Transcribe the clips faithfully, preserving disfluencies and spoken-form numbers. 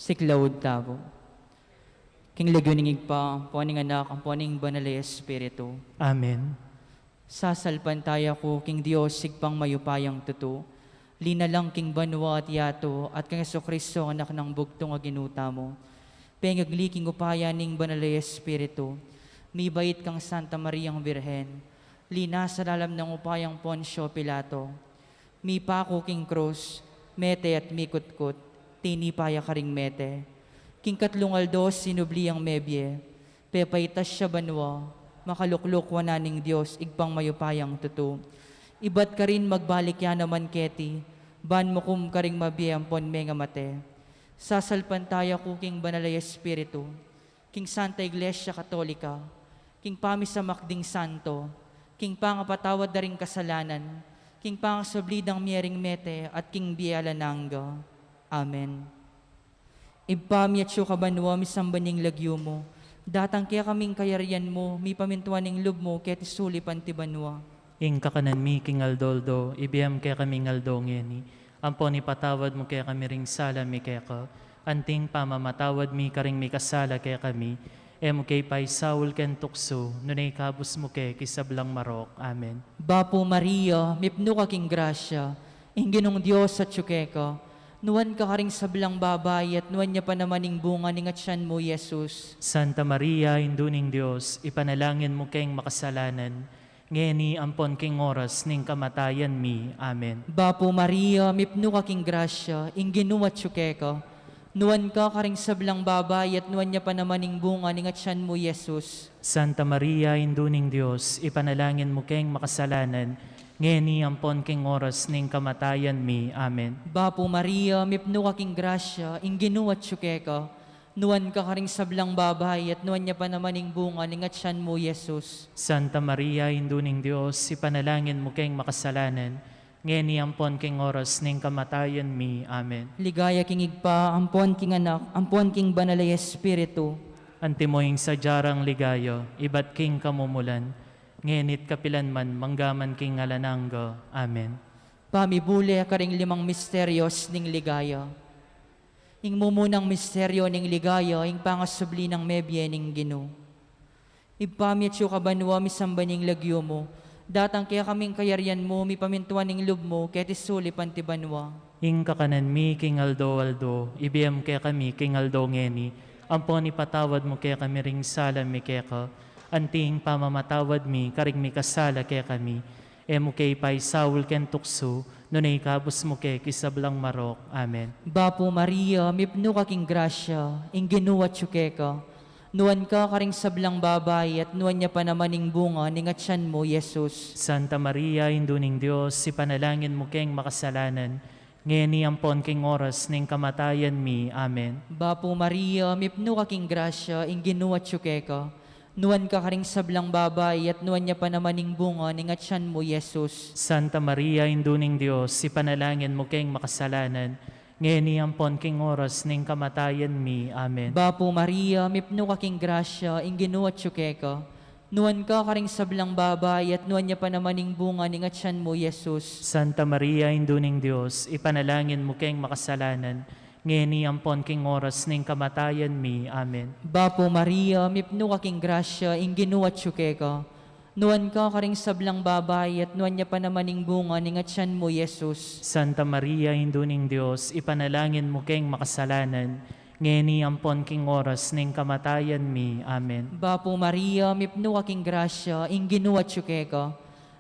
Siklaud tamu. King lagyu ning Ibpa, ampo ning Anak, ampo ning Banal a Espiritu. Amen. Sasalpantaya ku king Dios, Ibpang mayupayang tutu, linalang king banua at yatu, at kang Jesucristo, Anak nang bugtung a Ginu tamu. Pengagli king upaya ning Banal a Espiritu, mibait kang Santa Mariang Birhen, linasa lalam nang upayang Poncio Pilato, mipaku king krus, mete at mikutkut, tinipa ya karing mete. King katlung aldo sinubli yang mebie, pepaitas ya banua, makalukluk wanan ning Dios, Ibpang mayupayang tutu. Ibat karin magbalik ya naman keti, ban mukum karing mabie ampon mengamate. Sasalpantaya ku king Banal a Espiritu, king Santa Iglesia Katolika, king pamisamak ding santo, king pangapatawad da ring kasalanan, king pangasubli dang mie ring mete, at king bie alang angga. Amen. Ibpa mi atsu ka banua, misamban ing lagyu mu, datang kekami ing kayarian mu, mipamintuan ing lub mu keti sulip anti banua. Ing kakanan mi king aldo-aldo, ibie mu kekami king aldo ngeni. Ampon ipatawad mu kekami ring sala mi keka, anti ing pamamatawad mi karing mikasala kekami. E mu ke paisaul king tuksu, nune ikabus mu ke king sablang marok. Amen. Bapu Maria, mipnu ka king grasya, ing Ginung Dios atsu keka, nuan ka karing sablang babai, at nuan ya pa naman ing bunga ning atian mu, Jesus. Santa Maria, Indu ning Dios, ipanalangin mu keng makasalanan, ngeni ampon king oras ning kamatayan mi. Amen. Bapu Maria, mipnu ka king grasya, ing Ginu atsu keka, nuan ka karing sablang babai, at nuan ya pa naman ing bunga ning atian mu, Jesus. Santa Maria, Indu ning Dios, ipanalangin mu keng makasalanan, ngeni ampon king oras ning kamatayan mi. Amen. Bapu Maria, mipnu ka king grasya, ing Ginu atsu keka, nuan ka karing sablang babai, at nuan ya pa naman ing bunga ning atian mu, Jesus. Santa Maria, Indu ning Dios, ipanalangin mu keng makasalanan, ngeni ampon king oras ning kamatayan mi. Amen. Ligaya king Ibpa, ampon king Anak, ampon king Banal a Espiritu. Antimo ing sadya rang ligaya, ibat king kamumulan, ngeni't kapilan man, manggaman king alang angga. Amen. Pamibule karing limang misterios ning ligaya. Ing mumunang misteryo ning ligaya, ing pangasubli nang mebie ning Ginu. Ibpa mi atsu ka banua, misamban ing lagyu mu, datang kekami ing kayarian mu, mipamintuan ing lub mu keti sulip anti banua. Ing kakanan mi king aldo-aldo, ibie mu kekami king aldo ngeni, ampon ipatawad mu kekami ring sala mi keka, anti ing pamamatawad mi karing mikasala kekami. E mu ke ipaisaul king tuksu, nune ikabus mu ke king sablang marok. Amen. Bapu Maria, mipnu ka king grasya, ing Ginu atsu keka, nuan ka karing sablang babai, at nuan ya pa naman ing bunga ning atian mu, Jesus. Santa Maria, Indu ning Dios, ipanalangin mu keng makasalanan, ngeni ampon king oras ning kamatayan mi. Amen. Bapu Maria, mipnu ka king grasya, ing Ginu atsu keka, nuan ka karing sablang babai, at nuan ya pa naman ing bunga ning atian mu, Jesus. Santa Maria, Indu ning Dios, ipanalangin mu keng makasalanan, ngeni ampon king oras ning kamatayan mi. Amen. Bapu Maria, mipnu ka king grasya, ing Ginu atsu keka, nuan ka karing sablang babai, at nuan ya pa naman ing bunga ning atian mu, Jesus. Santa Maria, Indu ning Dios, ipanalangin mu keng makasalanan, ngeni ampon king oras ning kamatayan mi. Amen. Bapu Maria, mipnu ka king grasya, ing Ginu atsu keka, nuan ka karing sablang babai, at nuan ya pa naman ing bunga ning atian mu, Jesus. Santa Maria, Indu ning Dios, ipanalangin mu keng makasalanan, ngeni ampon king oras ning kamatayan mi. Amen. Bapu Maria, mipnu ka king grasya, ing Ginu atsu keka,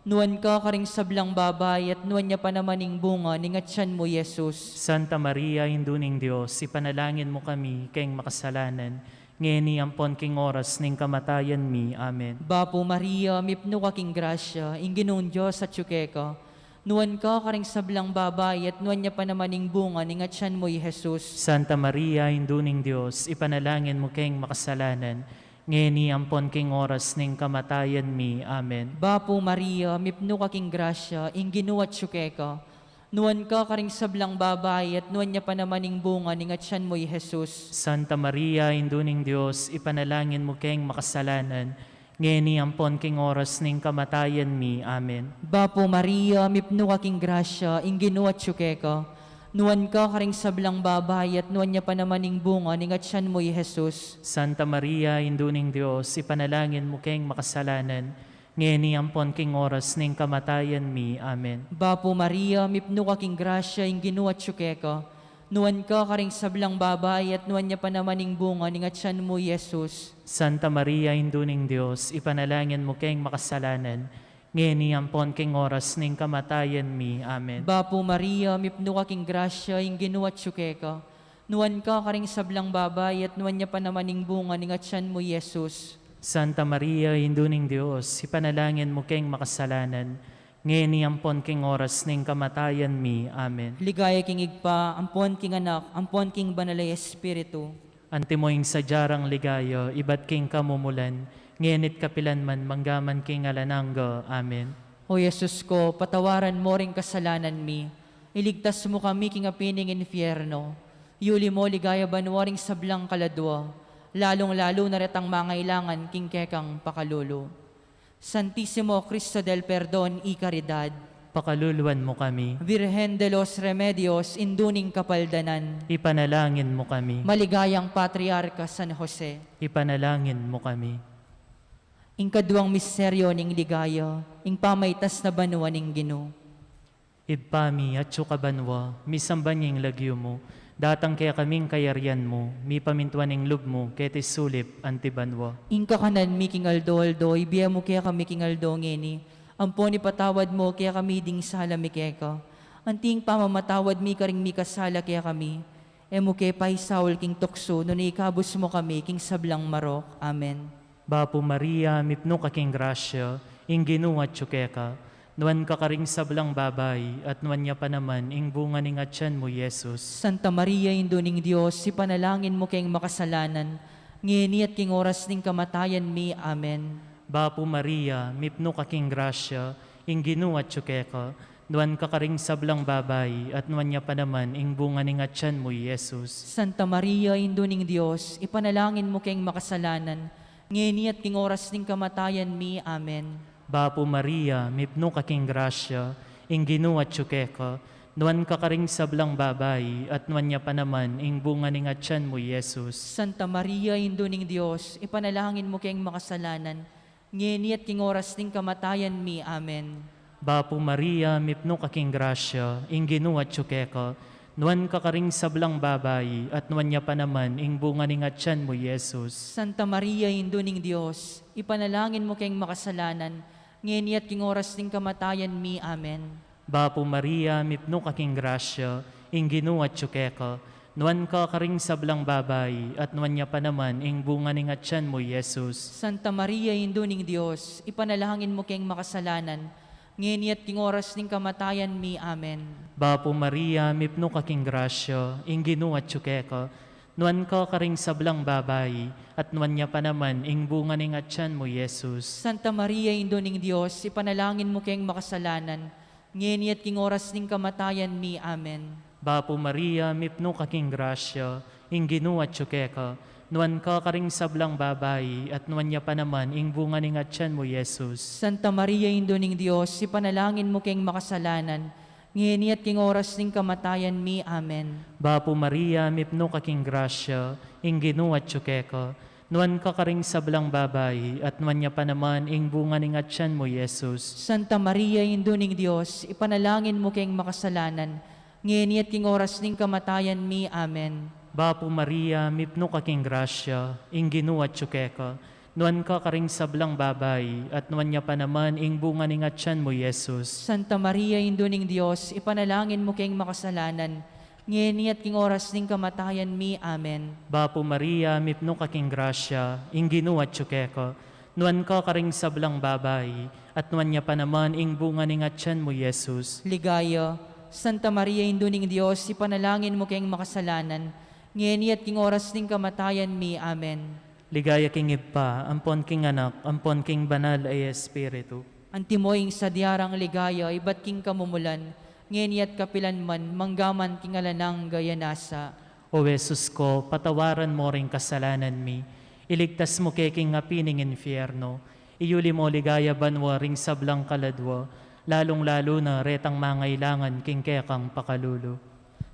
nuan ka karing sablang babai, at nuan ya pa naman ing bunga ning atian mu, Jesus. Santa Maria, Indu ning Dios, ipanalangin mu kami keng makasalanan, ngeni ampon king oras ning kamatayan mi. Amen. Bapu Maria, mipnu ka king grasya, ing Ginung Dios atsu keka, nuan ka karing sablang babai, at nuan ya pa naman ing bunga ning atian mu, i Jesus. Santa Maria, Indu ning Dios, ipanalangin mu keng makasalanan, ngeni ampon king oras ning kamatayan mi. Amen. Bapu Maria, mipnu ka king grasya, ing Ginu atsu keka, nuan ka karing sablang babai, at nuan ya pa naman ing bunga ning atian mu, i Jesus. Santa Maria, Indu ning Dios, ipanalangin mu keng makasalanan, ngeni ampon king oras ning kamatayan mi. Amen. Bapu Maria, mipnu ka king grasya, ing Ginu atsu keka, Nuan ka karing sablang babai, at nuan ya pa naman ing bunga ning atyan mu, i Jesus. Santa Maria, Indu ning Dios, ipanalangin mu keng makasalanan, ngeni ampon king oras ning kamatayan mi. Amen. Bapu Maria, mipnu ka king grasya, ing Ginu atyu keka. Nuan ka karing sablang babai, at nuan ya pa naman ing bunga ning atyan mu, i Jesus. Santa Maria, Indu ning Dios, ipanalangin mu keng makasalanan, ngeni ampon king oras ning kamatayan mi. Amen. Bapu Maria, mipnu ka king grasya, ing Ginu atyu keka. Nuan ka karing sablang babai, at nuan ya pa naman ing bunga ning atyan mu, i Jesus. Santa Maria, Indu ning Dios, ipanalangin mu keng makasalanan, ngeni ampon king oras ning kamatayan mi. Amen. Ligaya king Ibpa, ampon king Anak, ampon king Banal a Espiritu. Antimo ing sadya rang ligaya, ibat king kamumulan, ngeni't kapilan man, manggaman king alang angga. Amen. O Jesus ko, patawaran mo ring kasalanan mi, iligtas mu kami king api ning infierno, yuli mo ligaya banua ring sablang kaladua, lalung-lalu na retang mangailangan king kekang pakalulu. Santisimo Cristo del Perdon y Caridad, pakaluluan mu kami. Virgen de los Remedios, Indu ning Kapaldanan, ipanalangin mu kami. Maligayang Patriarka San Jose, ipanalangin mu kami. Ing kaduang misteryo ning ligaya, ing pamaitas na banua ning Ginu. Ibpa mi, atsu ka banua, misamban ya ing lagyu mu, datang kekami ing kayarian mu, mipamintuan ing lub mu, keti sulip anti banua. Ing kakanan mi king aldo-aldo, ibie mu kekami king aldo ngeni, ampon ipatawad mu kekami ding sala mi keka, anti ing pamamatawad mi karing mikasala kekami, e mu ke paisaul king tuksu, nune ikabus mu kami king sablang marok. Amen. Bapu Maria, mipnu ka king grasya, ing Ginu atyu keka, nuan ka karing sablang babai, at nuan ya pa naman ing bunga ning atyan mu, i Jesus. Santa Maria, Indu ning Dios, ipanalangin mu keng makasalanan, ngeni at king oras ning kamatayan mi. Amen. Bapu Maria, mipnu ka king grasya, ing Ginu atyu keka, nuan ka karing sablang babai, at nuan ya pa naman ing bunga ning atyan mu, i Jesus. Santa Maria, Indu ning Dios, ipanalangin mu keng makasalanan, ngeni at king oras ning kamatayan mi. Amen. Bapu Maria, mipnu ka king grasya, ing Ginu atyu keka, nuan ka karing sablang babai, at nuan ya pa naman ing bunga ning atyan mu, i Jesus. Santa Maria, Indu ning Dios, ipanalangin mu keng makasalanan, ngeni at king oras ning kamatayan mi. Amen. Bapu Maria, mipnu ka king grasya, ing Ginu atyu keka, nuan ka karing sablang babai, at nuan ya pa naman ing bunga ning atyan mu, i Jesus. Santa Maria, Indu ning Dios, ipanalangin mu keng makasalanan, ngeni at king oras ning kamatayan mi. Amen. Bapu Maria, mipnu ka king grasya, ing Ginu atyu keka, nuan ka karing sablang babai, at nuan ya pa naman ing bunga ning atyan mu, i Jesus. Santa Maria, Indu ning Dios, ipanalangin mu keng makasalanan, ngeni at king oras ning kamatayan mi. Amen. Bapu Maria, mipnu ka king grasya, ing Ginu atyu keka, nuan ka karing sablang babai, at nuan ya pa naman ing bunga ning atyan mu, i Jesus. Santa Maria, Indu ning Dios, ipanalangin mu keng makasalanan, ngeni at king oras ning kamatayan mi. Amen. Bapu Maria, mipnu ka king grasya, ing Ginu atyu keka, nuan ka karing sablang babai, at nuan ya pa naman ing bunga ning atyan mu, i Jesus. Santa Maria, Indu ning Dios, ipanalangin mu keng makasalanan, ngeni at king oras ning kamatayan mi. Amen. Bapu Maria, mipnu ka king grasya, ing Ginu atyu keka, nuan ka karing sablang babai, at nuan ya pa naman ing bunga ning atyan mu, i Jesus. Santa Maria, Indu ning Dios, ipanalangin mu keng makasalanan, ngeni at king oras ning kamatayan mi. Amen. Bapu Maria, mipnu ka king grasya, ing Ginu atyu keka, nuan ka karing sablang babai, at nuan ya pa naman ing bunga ning atyan mu, i Jesus. Santa Maria, Indu ning Dios, ipanalangin mu keng makasalanan, ngeni at king oras ning kamatayan mi. Amen. Bapu Maria, mipnu ka king grasya, ing Ginu atyu keka, nuan ka karing sablang babai, at nuan ya pa naman ing bunga ning atyan mu, i Jesus. Ligaya, Santa Maria, Indu ning Dios, ipanalangin mu keng makasalanan, ngeni at king oras ning kamatayan mi. Amen. Ligaya king Ibpa, ampon king Anak, ampon king Banal a Espiritu. Antimo ing sadya rang ligaya, ibat king kamumulan, ngeni at kapilan man, manggaman king alang angga. Amen. O Jesus ko, patawaran mo ring kasalanan mi, iligtas mu ke king api ning infierno, iyuli mo ligaya banua ring sablang kaladua, lalung-lalu na retang mangailangan king kekang pakalulu.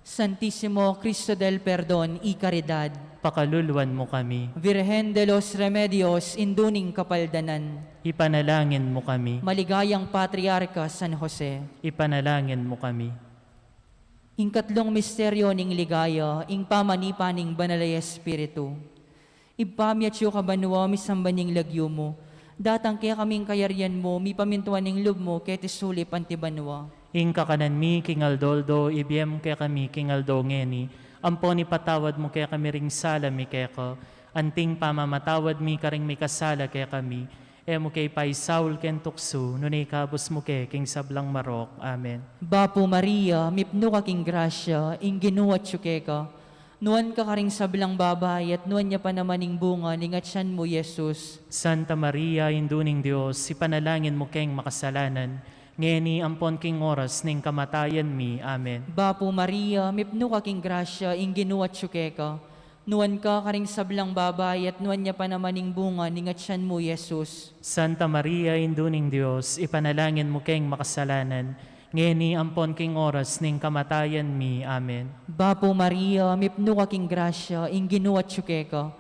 Santisimo Cristo del Perdon y Caridad. Pakaluluan mu kami. Virgen de los Remedios, Indu ning Kapaldanan. Ipanalangin mu kami. Maligayang Patriarka San Jose. Ipanalangin mu kami. Ing katlung misteryo ning ligaya, ing pamanipa ning Banal a Espiritu. Ibpa mi, atsu ka banua, misamban ya ing lagyu mu. Datang kekami ing kayarian mu, mipamintuan ing lub mu, keti sulip anti banua. Ing kakanan mi king aldo-aldo, ibie mu kekami king aldo ngeni. Ampon ipatawad mu kekami ring sala mi keka, anti ing pamamatawad mi karing mikasala kekami. E mu ke paisaul king tuksu, nune ikabus mu ke king sablang marok. Amen. Bapu Maria, mipnu ka king grasya, ing Ginu atsu keka. Nuan ka karing sablang babai, at nuan ya pa naman ing bunga ning atyan mu, Jesus. Santa Maria, Indu ning Dios, ipanalangin mu keng makasalanan, ngeni ampon king oras ning kamatayan mi. Amen. Bapu Maria, mipnu ka king grasya, ing Ginu atsu keka. Nuan ka karing sablang babai, at nuan ya pa naman ing bunga ning atyan mu, Jesus. Santa Maria, Indu ning Dios, ipanalangin mu keng makasalanan, ngeni ampon king oras ning kamatayan mi. Amen. Bapu Maria, mipnu ka king grasya, ing Ginu atsu keka.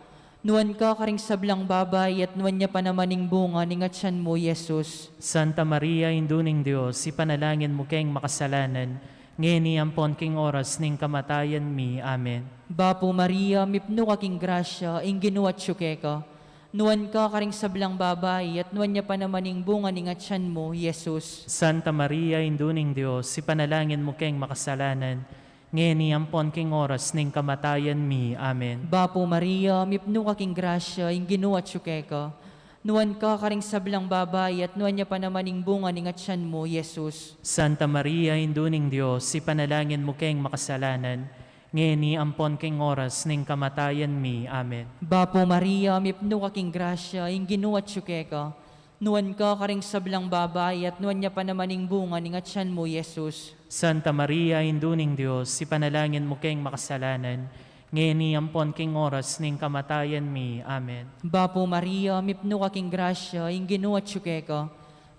Nuan ka karing sablang babai, at nuan ya pa naman ing bunga ning atyan mu, Jesus. Santa Maria, Indu ning Dios, ipanalangin mu keng makasalanan, ngeni ampon king oras ning kamatayan mi. Amen. Bapu Maria, mipnu ka king grasya, ing Ginu atsu keka. Nuan ka karing sablang babai, at nuan ya pa naman ing bunga ning atyan mu, Jesus. Santa Maria, Indu ning Dios, ipanalangin mu keng makasalanan, ngeni ampon king oras ning kamatayan mi. Amen. Bapu Maria, mipnu ka king grasya, ing Ginu atsu keka. Nuan ka karing sablang babai, at nuan ya pa naman ing bunga ning atyan mu, Jesus. Santa Maria, Indu ning Dios, ipanalangin mu keng makasalanan, ngeni ampon king oras ning kamatayan mi. Amen. Bapu Maria, mipnu ka king grasya, ing Ginu atsu keka. Nuan ka karing sablang babai, at nuan ya pa naman ing bunga ning atyan mu, Jesus. Santa Maria, Indu ning Dios, ipanalangin mu keng makasalanan, ngeni ampon king oras ning kamatayan mi. Amen. Bapu Maria, mipnu ka king grasya, ing Ginu atsu keka.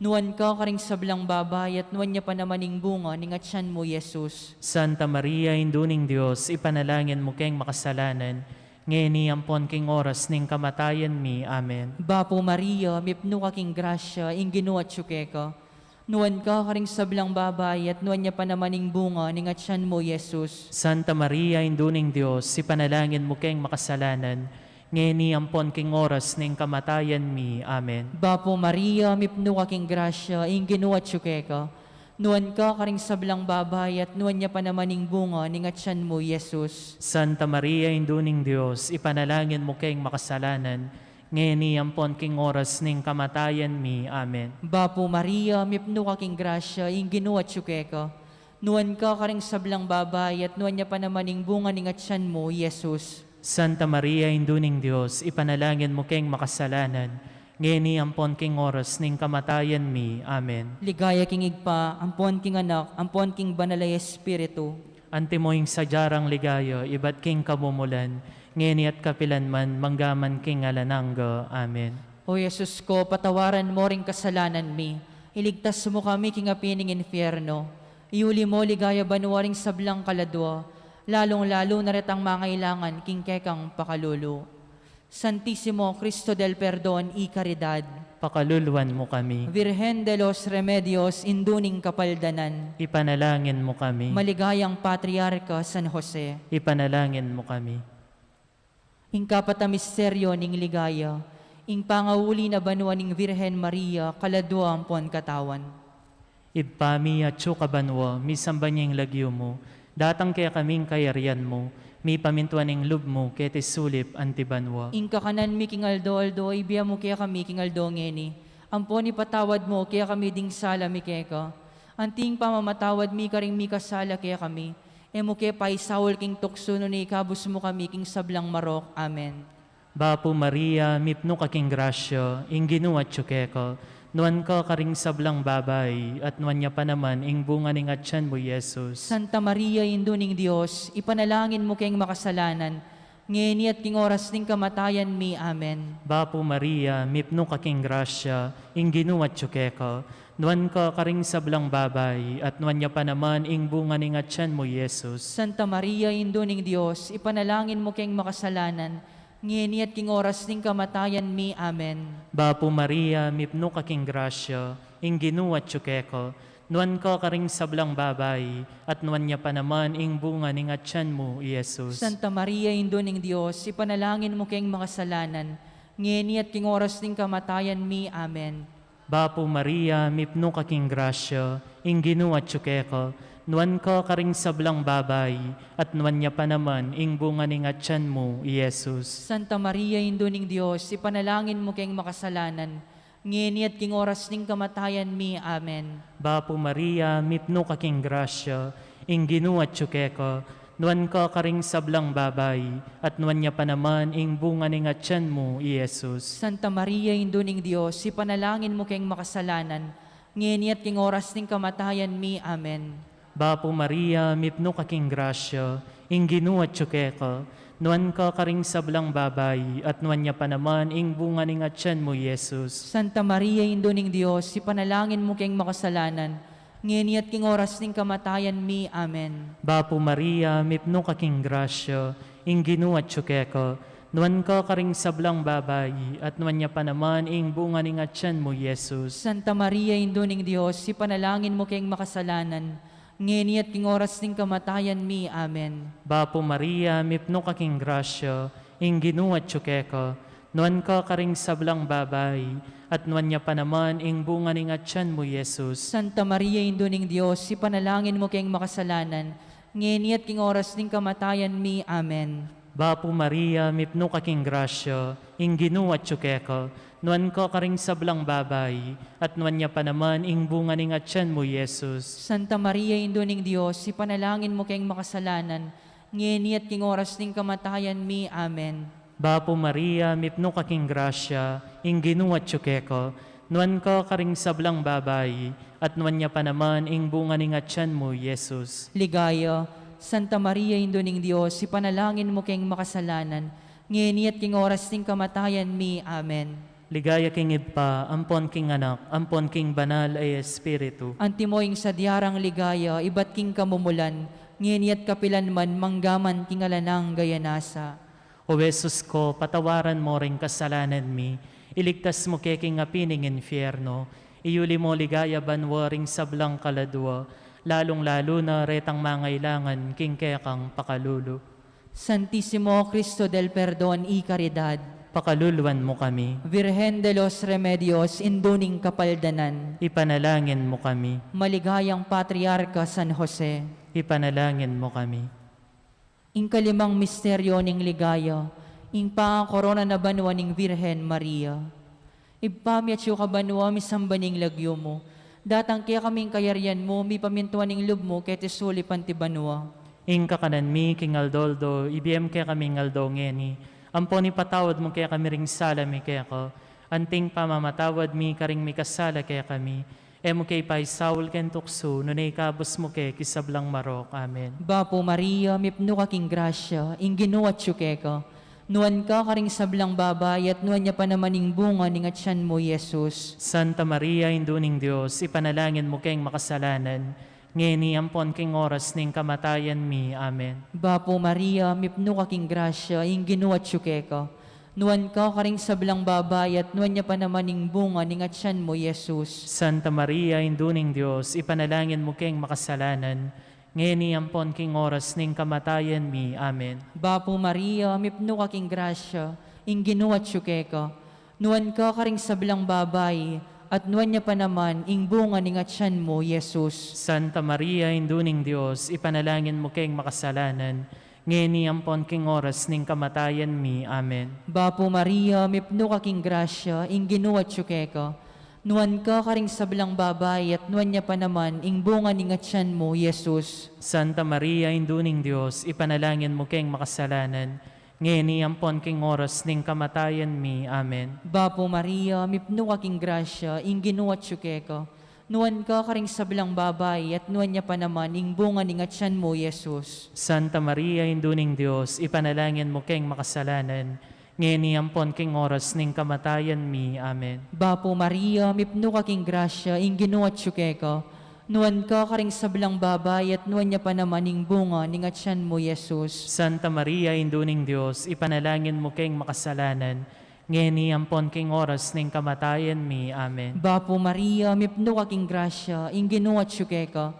Nuan ka karing sablang babai, at nuan ya pa naman ing bunga ning atyan mu, Jesus. Santa Maria, Indu ning Dios, ipanalangin mu keng makasalanan, ngeni ampon king oras ning kamatayan mi. Amen. Bapu Maria, mipnu ka king grasya, ing Ginu atsu keka. Nuan ka karing sablang babai, at nuan ya pa naman ing bunga ning atyan mu, Jesus. Santa Maria, Indu ning Dios, ipanalangin mu keng makasalanan, ngeni ampon king oras ning kamatayan mi. Amen. Bapu Maria, mipnu ka king grasya, ing Ginu atsu keka. Nuan ka karing sablang babai, at nuan ya pa naman ing bunga ning atyan mu, Jesus. Santa Maria, Indu ning Dios, ipanalangin mu keng makasalanan, ngeni ampon king oras ning kamatayan mi. Amen. Bapu Maria, mipnu ka king grasya, ing Ginu atsu keka. Nuan ka karing sablang babai, at nuan ya pa naman ing bunga ning atyan mu, Jesus. Santa Maria, Indu ning Dios, ipanalangin mu keng makasalanan, ngeni ampon king oras ning kamatayan mi. Amen. Ligaya king Ibpa, ampon king Anak, ampon king Banal a Espiritu. Antimo ing sadya rang ligaya, ibat king kamumulan, ngeni at kapilan man, mangga man king alang angga. Amen. O Jesus ko, patawaran mo ring kasalanan mi, iligtas mo kami king api ning infierno, iuli mo king ligaya banua ring sablang kaladua, lalung-lalu na retang mangailangan king kekang pakalulu. Santisimo Cristo del Perdon y Caridad. Pakaluluan mu kami. Virgen de los Remedios, Indu ning Kapaldanan. Ipanalangin mu kami. Maligayang Patriarka San Jose. Ipanalangin mu kami. Ing kapat a misteryo ning ligaya, ing pangauli na banua ning Virgen Maria, kaladua ampon katawan. Ibpa mi, atsu ka banua, misamban ya ing lagyu mu, datang kekami ing kayarian mu, mipamintuan ing lub mu, keti sulip anti banua. Ing kakanan mi king aldo-aldo, ibie mu kekami king aldo ngeni, ampon ipatawad mu kekami ding sala mi keka, anti ing pamamatawad mi karing mikasala kekami, e mu ke paisaul king tuksu, nune ikabus mu kami king sablang marok. Amen. Bapu Maria, mipnu ka king grasya, ing Ginu atyu keka, nuan ka karing sablang babai, at nuan ya pa naman ing bunga ning atyan mu, Jesus. Santa Maria, Indu ning Dios, ipanalangin mu keng makasalanan, ngeni at king oras ning kamatayan mi. Amen. Bapu Maria, mipnu ka king grasya, ing Ginu atyu keka, Nuan ka karing sablang babai, at nuan ya pa naman ing bunga ning atian mu, Jesus. Santa Maria, Indu ning Dios, ipanalangin mu keng makasalanan, ngeni at king oras ning kamatayan mi. Amen. Bapu Maria, mipnu ka king grasya, ing Ginu atyu keka, nuan ka karing sablang babai, at nuan ya pa naman ing bunga ning atian mu, Jesus. Santa Maria, Indu ning Dios, ipanalangin mu keng makasalanan, ngeni at king oras ning kamatayan mi. Amen. Bapu Maria, mipnu ka king grasya, ing Ginu atyu keka, nuan ka karing sablang babai, at nuan ya pa naman ing bunga ning atian mu, Jesus. Santa Maria, Indu ning Dios, ipanalangin mu keng makasalanan, ngeni at king oras ning kamatayan mi. Amen. Bapu Maria, mipnu ka king grasya, ing Ginu atyu keka, nuan ka karing sablang babai, at nuan ya pa naman ing bunga ning atian mu, Jesus. Santa Maria, Indu ning Dios, ipanalangin mu keng makasalanan, ngeni at king oras ning kamatayan mi. Amen. Bapu Maria, mipnu ka king grasya, ing Ginu atyu keka, nuan ka karing sablang babai, at nuan ya pa naman ing bunga ning atian mu, Jesus. Santa Maria, Indu ning Dios, ipanalangin mu keng makasalanan, ngeni at king oras ning kamatayan mi. Amen. Bapu Maria, mipnu ka king grasya, ing Ginu atyu keka, nuan ka karing sablang babai, at nuan ya pa naman ing bunga ning atian mu, Jesus. Santa Maria, Indu ning Dios, ipanalangin mu keng makasalanan, ngeni at king oras ning kamatayan mi. Amen. Bapu Maria, mipnu ka king grasya, ing Ginu atyu keka, nuan ka karing sablang babai, at nuan ya pa naman ing bunga ning atian mu, Jesus. Santa Maria, Indu ning Dios, ipanalangin mu keng makasalanan, ngeni at king oras ning kamatayan mi. Amen. Bapu Maria, mipnu ka king grasya, ing Ginu atyu keka, nuan ka karing sablang babai, at nuan ya pa naman ing bunga ning atian mu, Jesus. Santa Maria, Indu ning Dios, ipanalangin mu keng makasalanan, ngeni at king oras ning kamatayan mi. Amen. Bapu Maria, mipnu ka king grasya, ing Ginu atyu keka, nuan ka karing sablang babai, at nuan ya pa naman ing bunga ning atian mu, Jesus. Ligaya, Santa Maria, Indu ning Dios, ipanalangin mu keng makasalanan, ngeni at king oras ning kamatayan mi. Amen. Ligaya king Ibpa, ampon king Anak, ampon king Banal a Espiritu. Antimo ing sadya rang ligaya ibat king kamumulan, ngeni at kapilan man, manggaman king alang angga. Amen. O Jesus ko, patawaran mo ring kasalanan mi, iligtas mo ke king api ning infierno, iyuli mo king ligaya banua ring sablang kaladua, lalung-lalu na retang mangailangan king kekang pakalulu. Santisimo Cristo del Perdon y Caridad. Pakaluluan mo kami. Virgen de los Remedios, Indu ning Kapaldanan. Ipanalangin mo kami. Maligayang Patriarka San Jose. Ipanalangin mo kami. Ing kalimang misteryo ning ligaya, ing pangakorona na banua ning Virgen Maria. Ibpa mi atsu ka banua, misamban ing lagyu mu. Datang kekami ing kayarian mu, mipamintuan ing lub mu keti sulip anti banua. Ing kakanan mi king aldo-aldo, ibie mu kekami king aldo ngeni. Ampon ipatawad mu kekami ring sala mi keka, anting pamamatawad mi karing mikasala kekami. E mu ke ipaisaul king tuksu, nune ikabus mu ke king sablang marok. Amen. Bapu Maria, mipnu ka king grasya, ing Ginu atsu keka. Nuan ka karing sablang babai, at nuan ya pa naman ing bunga ning atian mu, Jesus. Santa Maria, Indu ning Dios, ipanalangin mu keng makasalanan, ngeni ampon king oras ning kamatayan mi. Amen. Bapu Maria, mipnu ka king grasya, ing Ginu atsu keka. Nuan ka karing sablang babai, at nuan ya pa naman ing bunga ning atian mu, Jesus. Santa Maria, Indu ning Dios, ipanalangin mu keng makasalanan, ngeni ampon king oras ning kamatayan mi. Amen. Bapu Maria, mipnu ka king grasya, ing Ginu atsu keka. Nuan ka karing sablang babai, at nuan ya pa naman ing bunga ning atian mu, Jesus. Santa Maria, Indu ning Dios, ipanalangin mu keng makasalanan, ngeni ampon king oras ning kamatayan mi. Amen. Bapu Maria, mipnu ka king grasya, ing Ginu atsu keka. Nuan ka karing sablang babai, at nuan ya pa naman ing bunga ning atian mu, Jesus. Santa Maria, Indu ning Dios, ipanalangin mu keng makasalanan, ngeni ampon king oras ning kamatayan mi. Amen. Bapu Maria, mipnu ka king grasya, ing Ginu atsu keka. Nuan ka karing sablang babai, at nuan ya pa naman ing bunga ning atian mu, Jesus. Santa Maria, Indu ning Dios, ipanalangin mu keng makasalanan, Ngeni ampon king oras ning kamatayan mi. Amen. Bapu Maria, mipnu ka king grasya, ing Ginu atyu keka. Nuan ka karing sablang babai, at nuan ya pa naman ing bunga ning atyan mu, Jesus. Santa Maria, Indu ning Dios, ipanalangin mu keng makasalanan, ngeni ampon king oras ning kamatayan mi. Amen. Bapu Maria, mipnu ka king grasya, ing Ginu atyu keka.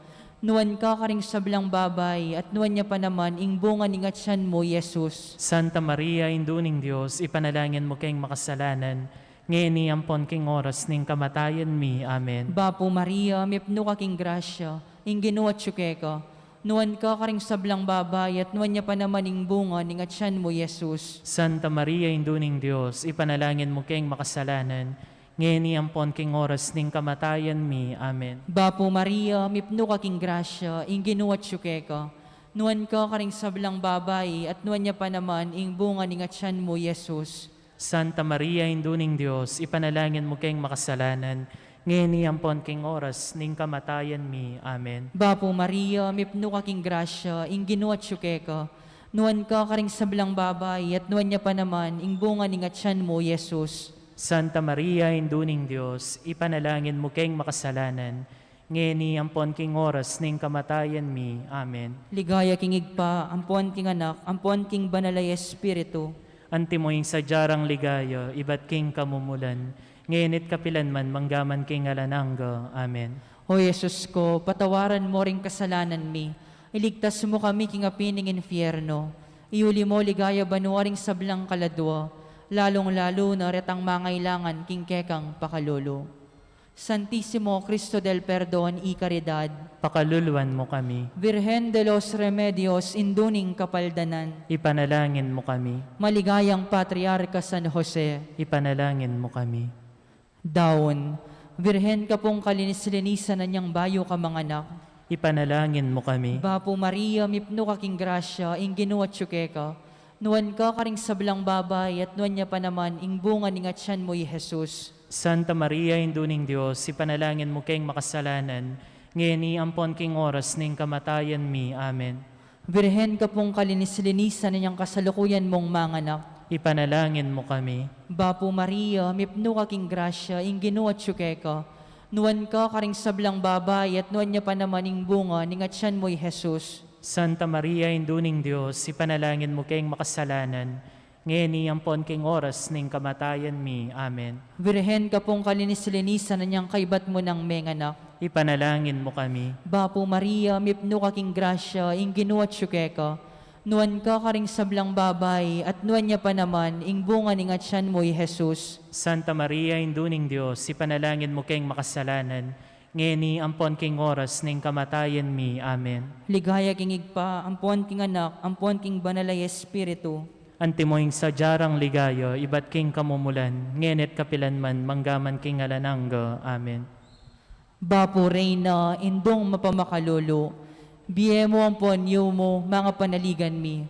Nuan ka karing sablang babai, at nuan ya pa naman ing bunga ning atyan mu, Jesus. Santa Maria, Indu ning Dios, ipanalangin mu keng makasalanan, ngeni ampon king oras ning kamatayan mi. Amen. Bapu Maria, mipnu ka king grasya, ing Ginu atyu keka. Nuan ka karing sablang babai, at nuan ya pa naman ing bunga ning atyan mu, Jesus. Santa Maria, Indu ning Dios, ipanalangin mu keng makasalanan, ngeni ampon king oras ning kamatayan mi. Amen. Bapu Maria, mipnu ka king grasya, ing Ginu atyu keka. Nuan ka karing sablang babai, at nuan ya pa naman ing bunga ning atyan mu, Jesus. Santa Maria, Indu ning Dios, ipanalangin mu keng makasalanan, ngeni ampon king oras ning kamatayan mi. Amen. Bapu Maria, mipnu ka king grasya, ing Ginu atyu keka. Nuan ka karing sablang babai, at nuan ya pa naman ing bunga ning atyan mu, Jesus. Santa Maria, Indu ning Dios, ipanalangin mu keng makasalanan, ngeni ampon king oras ning kamatayan mi. Amen. Ligaya king Ibpa, ampon king Anak, ampon king Banal a Espiritu. Antimo ing sadya rang ligaya, ibat king kamumulan, ngeni't kapilan man, manggaman king alang angga. Amen. O Jesus ko, patawaran mo ring kasalanan mi, iligtas mo kami king api ning infierno, iuli mo ligaya banua ring sablang kaladua, lalung-lalu na retang mangailangan king kekang pakalulu. Santisimo Cristo del Perdon y Caridad, pakaluluan mo kami. Virgen de los Remedios, Indu ning Kapaldanan, ipanalangin mo kami. Maligayang Patriarka San Jose, ipanalangin mo kami. Daun, Virgen ka pung kalinis-linisan nang bayu ka manganak, ipanalangin mo kami. Bapu Maria, mipnu ka king grasya, ing Ginu atyu keka. Nuan ka karing sablang babai, at nuan ya pa naman ing bunga ning atyan mu, i Jesus. Santa Maria, Indu ning Dios, ipanalangin mu keng makasalanan, ngeni ampon king oras ning kamatayan mi. Amen. Virgen ka pung kalinis-linisan nang kasalukuyan mung manganak, ipanalangin mu kami. Bapu Maria, mipnu ka king grasya, ing Ginu atyu keka. Nuan ka karing sablang babai, at nuan ya pa naman ing bunga ning atyan mu, i Jesus. Santa Maria, Indu ning Dios, ipanalangin mu keng makasalanan, ngeni ampon king oras ning kamatayan mi. Amen. Virgen ka pung kalinis-linisan nang kaibat mu nang menganak, ipanalangin mu kami. Bapu Maria, mipnu ka king grasya, ing Ginu atyu keka. Nuan ka karing sablang babai, at nuan ya pa naman ing bunga ning atyan mu, i Jesus. Santa Maria, Indu ning Dios, ipanalangin mu keng makasalanan, ngeni ampon king oras ning kamatayan mi. Amen. Ligaya king Ibpa, ampon king Anak, ampon king Banal a Espiritu. Antimo ing sadya rang ligaya, ibat king kamumulan, ngeni't kapilan man, manggaman king alang angga. Amen. Bapu Reyna, Indung mapamakalulu, bie mu ampon yumu, mangapanaligan mi.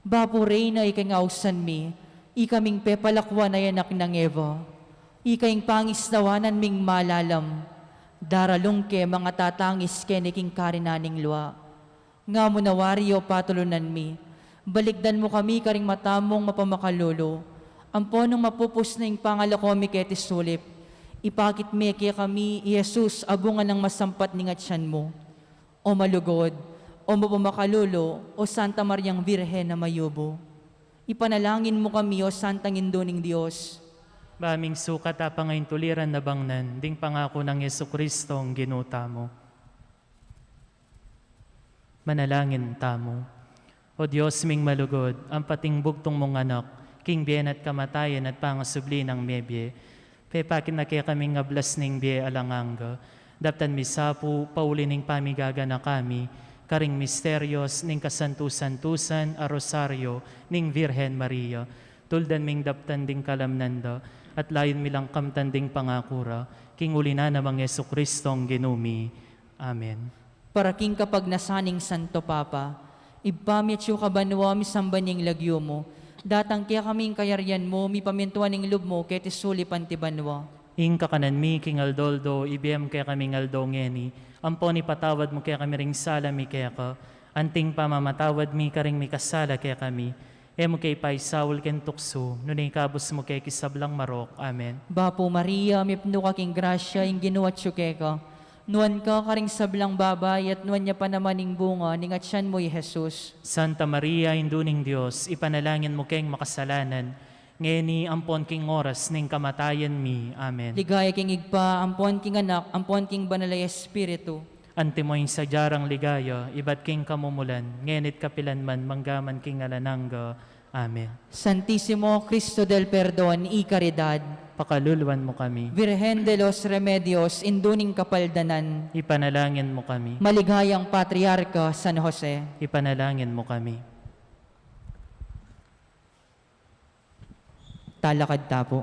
Bapu Reyna, ika ing ausan mi, ika ming pepalakwan a anak nang Eva, ika ing pangisnawanan ming malalam, daralung ke mangatatangis keni king karinan ning lua. Nga mu na wari, o patulunan mi, balikdan mu kami karing mata mung mapamakalulu, ampon nung mapupus na ing pangalako mi keti sulip, ipakit me kekami i Jesus a bunga nang masampat ning atyan mu. O malugud, o mapamakalulu, o Santa Mariang Virgen a mayumu, ipanalangin mu kami, o Santang Indu ning Dios. Ba ming sukat a pangaintuliran a bangnan ding pangaku nang Jesucristong Ginu tamu. Manalangin tamu. O Dios ming malugud, ampat ing bugtung mung Anak, king bie na at kamatayan at pangasubli nang mebie, pepakit na kekami ing ablas ning bie alang angga. Daptan mi sa pu, pauli ning pamigaganaka mi karing misterios ning kasantu-santusan a Rosario ning Virgen Maria. Tuldan ming daptan ding kalamnan da, at layun mi lang kamtan ding pangaku ra, king uli na namang Jesucristong Ginu mi. Amen. Para king kapagnasan ning Santo Papa, Ibpa mi atsu ka banua, misamban ya ing lagyu mu, datang kekami ing kayarian mu, mipamintuan ing lub mu keti sulip anti banua. Ing kakanan mi king aldo-aldo ibie mu kekami king aldo ngeni, ampon ipatawad mu kekami ring sala mi keka, anting pamamatawad mi karing mikasala kekami. E mu ke paisaul king tuksu, nune ikabus mu ke king sablang marok. Amen. Bapu Maria, mipnu ka king grasya, ing Ginu atyu keka. Nuan ka karing sablang babai, at nuan ya pa naman ing bunga ning atyan mu, i Jesus. Santa Maria, Indu ning Dios, ipanalangin mu keng makasalanan, ngeni ampon king oras ning kamatayan mi. Amen. Ligaya king Ibpa, ampon king Anak, ampon king Banal a Espiritu. Antimo ing sadya rang ligaya, ibat king kamumulan, ngeni't kapilan man, manggaman king alang angga. Amen. Santisimo Cristo del Perdon y Caridad. Pakaluluan mu kami. Virgen de los Remedios, Indu ning Kapaldanan. Ipanalangin mu kami. Maligayang Patriarka San Jose. Ipanalangin mu kami. Talakad ta pu.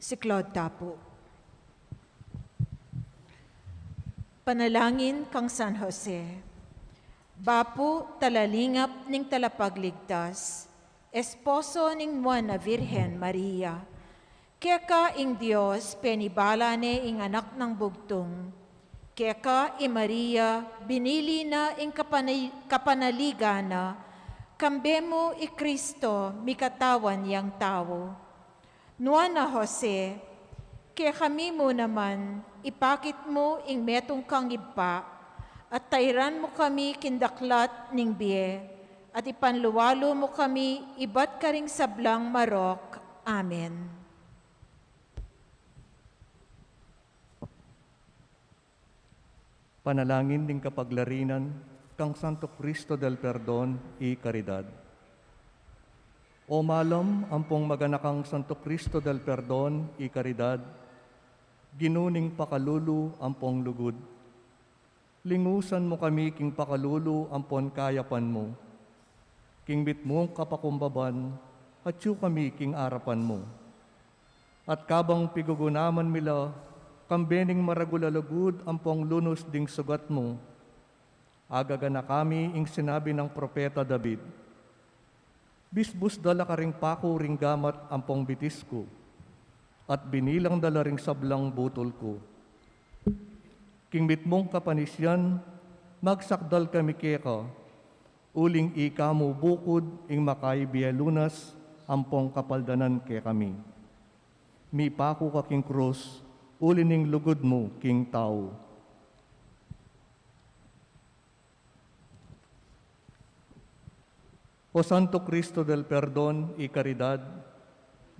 Siklaud ta pu. Panalangin kang San Jose. Bapu talalingap ning Talapagligtas, esposo ning Nuan a Virgen Maria. Keka ing Dios penibala ne ing Anak nang Bugtung. Keka i Maria binili na ing kapana-, kapanaligan na, kambe mu i Cristo mikatawan yang tau. Nuan a Jose, kekami mu naman ipakit mu ing metung kang ibpa, at tairan mu kami king daklat ning bie, at ipanluwalu mu kami ibat karing sablang marok. Amen. Panalangin ning kapaglarinan kang Santo Cristo del Perdon y Caridad. O malam ampong maganakang Santo Cristo del Perdon y Caridad, Ginu ning pakalulu ampong lugud, lingusan mu kami king pakalulu ampon kayapan mu. King mitmung kapakumbaban, atyu kami king arapan mu. At kabang pigugunaman mi la, kambe ning maragul a lugud ampong lunus ding sugat mu, agaganaka mi ing sinabi nang propeta David, "Bisbus da la karing paku ring gamat ampong bitis ku, at binilang da la ring sablang butul ku." King mitmung kapanisian, magsakdal kami keka, uling ika mu bukud ing makaibie lunas, ampong kapaldanan kekami. Mipaku ka king krus, uli ning lugud mu king tau. O Santo Cristo del Perdon y Caridad,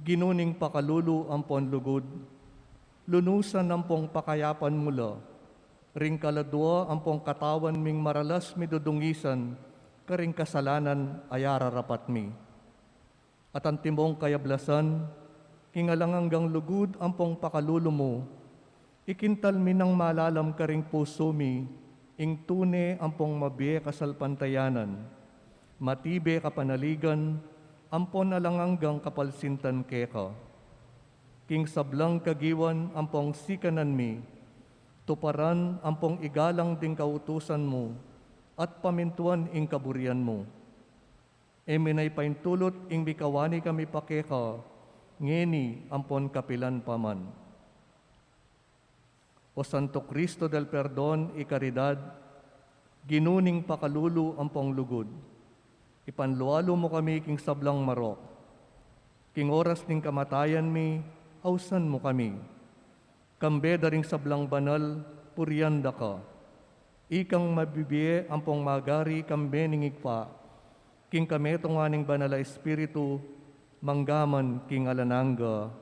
Ginu ning pakalulu ampon lugud, lunusan ampong pakayapan mu la ring kaladua ampong katawan ming maralas midudungisan karing kasalanan a yararapat mi. At antimong kayablasan, king alang anggang lugud ampong pakalulu mu, ikintal mi nang malalam karing pusu mi ing tune ampong mabie kasalpantayanan, matibe kapanaligan, ampon alang anggang kapalsintan keka. King sablang kagiwan ampong sikanan mi, tuparan ampong igalang ding kautusan mu, at pamintuan ing kaburian mu. E mi na ipaintulut ing mikawani kami pa keka, ngeni ampon kapilan pa man. O Santo Cristo del Perdon y Caridad, Ginu ning pakalulu ampong lugud, ipanlualu mu kami king sablang marok. King oras ning kamatayan mi, ausan mu kami. Kambe da ring sablang banal, purian da ka. Ikang mabibie ampong magari kambe ning Ibpa, king kametungan ning Banal a Espiritu, mangga man king alang angga.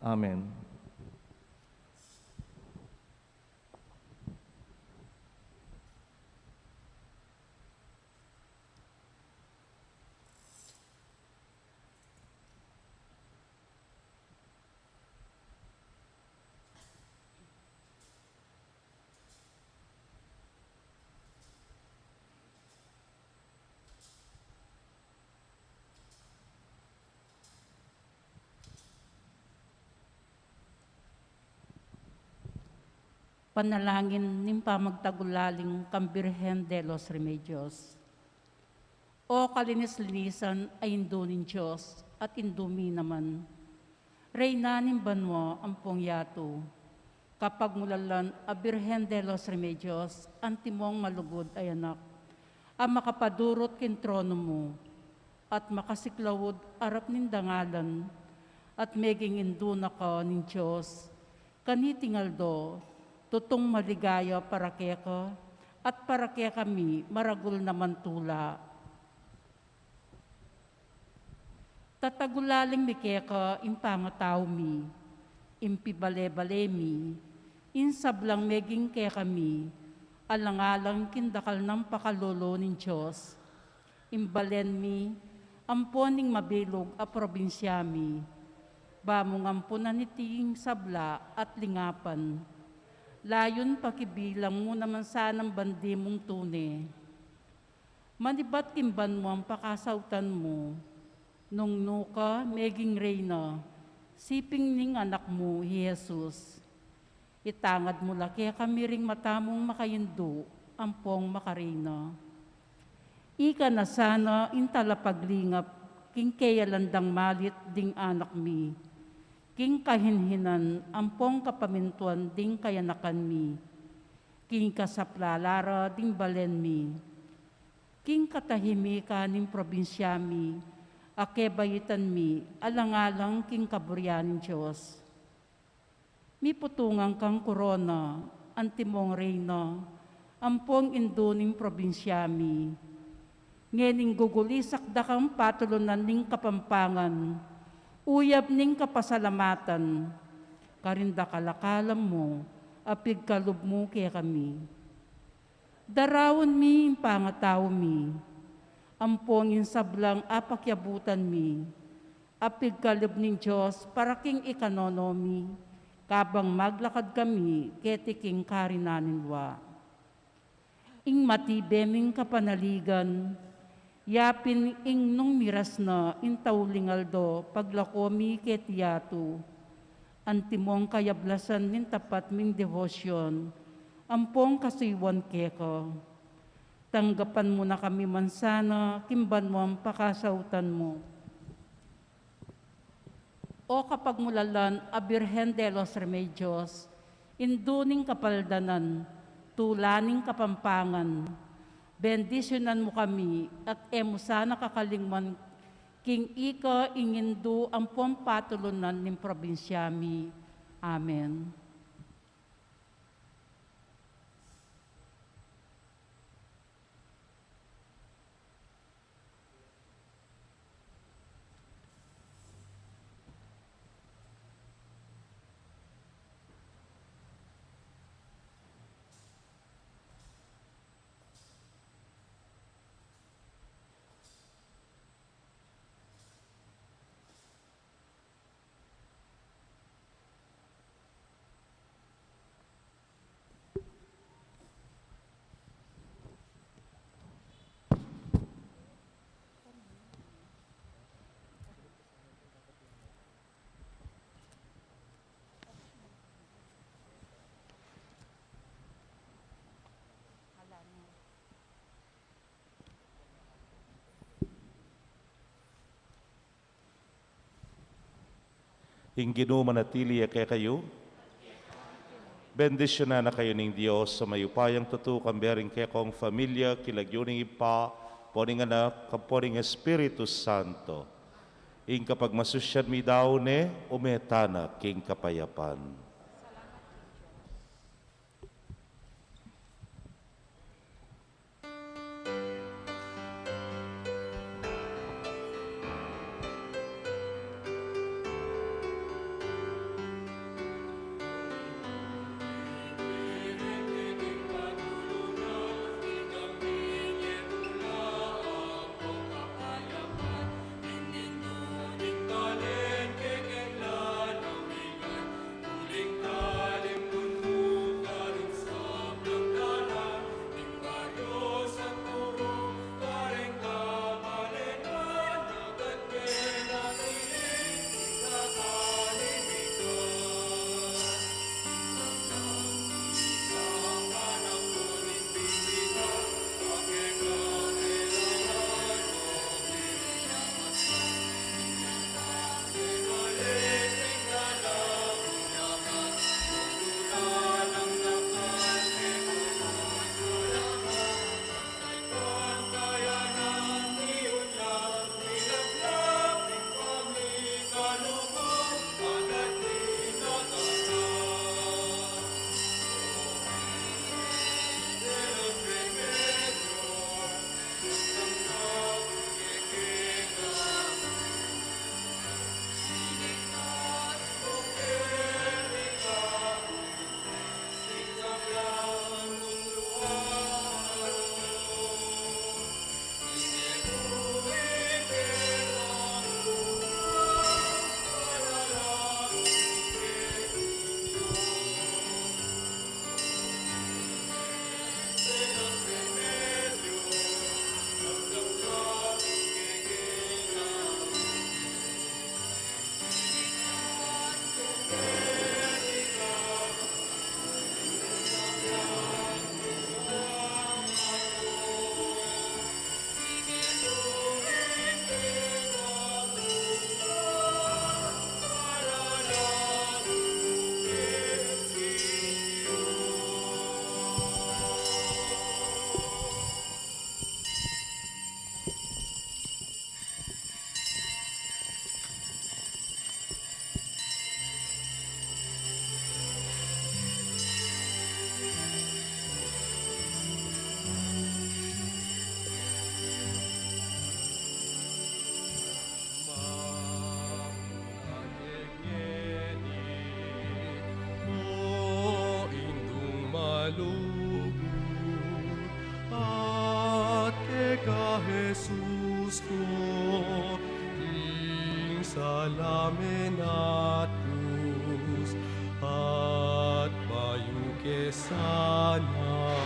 Amen. Panalangin ning pamagtagulaling kang Birhen de los Remedios. O kalinis-linisan a Indu ning Dios at Indu mi naman, Reyna ning banua ampong yatu, kapagmulalan a Birhen de los Remedios, antimong malugud a anak a makapadurut king tronu mu, at makasiklaud arap ning dangalan, at meging Indu na ka ning Dios, kaniting aldo, tutung maligaya para keka, at para kekami maragul naman tula. Tatagulaling mi keka ing pangatau mi, ing pibale-bale mi, ing sablang meging kekami, alang-alang king dakal nang pakalulu ning Dios, ing balen mi, ampon ing mabilug a probinsya mi, ba mung ampunan iti ing sabla at lingapan. Layun pakibilang mu naman sanang bandi mung tune. Manibat king banuang pakasautan mu, nung nuka meging Reyna, siping ning anak mu i Jesus. Itangad mu la kekami ring mata mung makaindu ampong makareyna. Ika na sana ing talapaglingap king keyalan dang malit ding anak mi, king kahinhinan ampong kapamintuan ding kayanakan mi, king kasaplalan ra ding balen mi, king katahimikan ning probinsya mi, a kebaitan mi alang-alang king kaburian ning Dios. Miputungan kang korona, antimong Reyna, ampong Indu ning probinsya mi. Ngening gugulisak da kang patulunan ning Kapampangan, uyab ning kapasalamatan, karing dakal a kalam mu, a pigkalub mu kekami. Daraun mi ing pangatau mi, ampong ing sablang apakiabutan mi, a pigkalub ning Dios para king ikanono mi, kabang maglakad kami keti king karinan ning lua. Ing matibe ming kapanaligan, yapin ing nung miras na ing tauling aldo paglako mi keti yatu, antimong kayablasan ning tapat ming debosyon, ampong kasuyuan keka. Tanggapan mu na kami man sana king banuang pakasautan mu. O kapagmulalan a Birhen de los Remedios, Indu ning Kapaldanan, Tula ning Kapampangan, bendisyunan mu kami at e mu sana kakalingwan King ika ing indu ampong patulunan ning probinsya mi. Amen. Ing Ginu manatili ya kekayu. Bendisyunan na kayu ning Dios a mayupayang tutu, kambe ring kekong familia, king lagyu ning Ibpa, ampo ning Anak, ampo ning Espiritu Santo. Ing kapagmasusyan mi dau ne, ume tana king kapayapan. Mamunang kekeni, o Indung malugud, at keka Jesus ko, king sala me natus, at bayu ke sana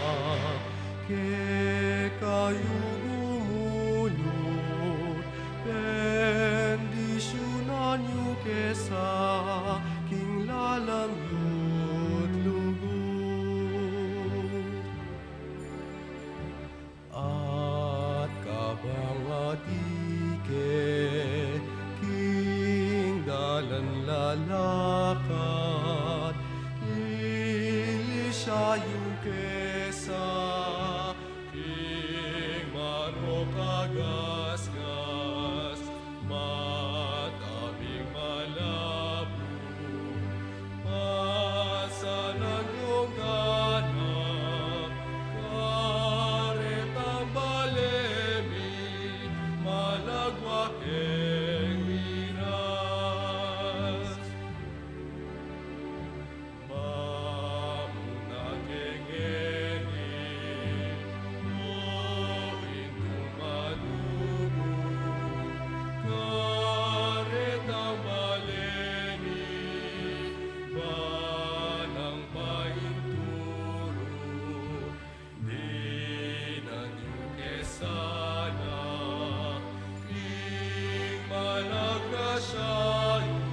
kekayu gumulud, bendisyunan yu ke sa king lalam yu't lugud. At kabang atin ke king dalan lalakad, ilisya yu ke sa king marok a gasgas, Sayu,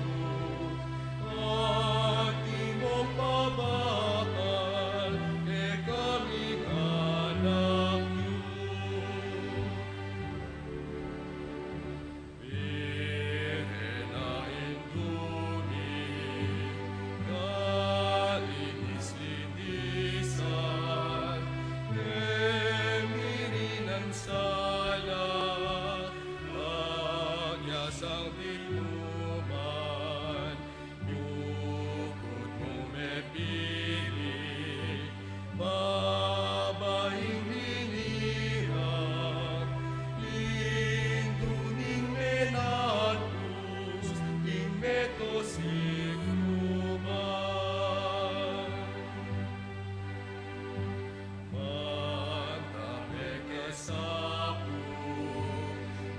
atin mung pabakal kekami, anak yu. Bire na Indu mi, kalinis-linisan, e mirinan sala, agyasang tinuman, nyugut mung mepili, babaing miniang, Indu ning menatus, ning meto sinuman. Manta peke sapu,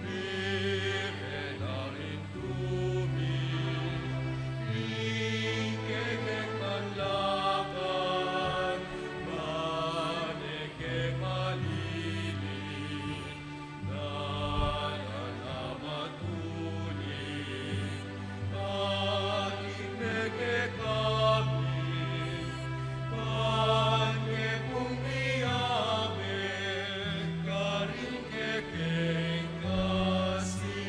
bire na Indu mi, ing kekeng panlakad, bane ke palili, dalan a matulid, atin me kekami, ban me pung miyabe karing kekeng kasi.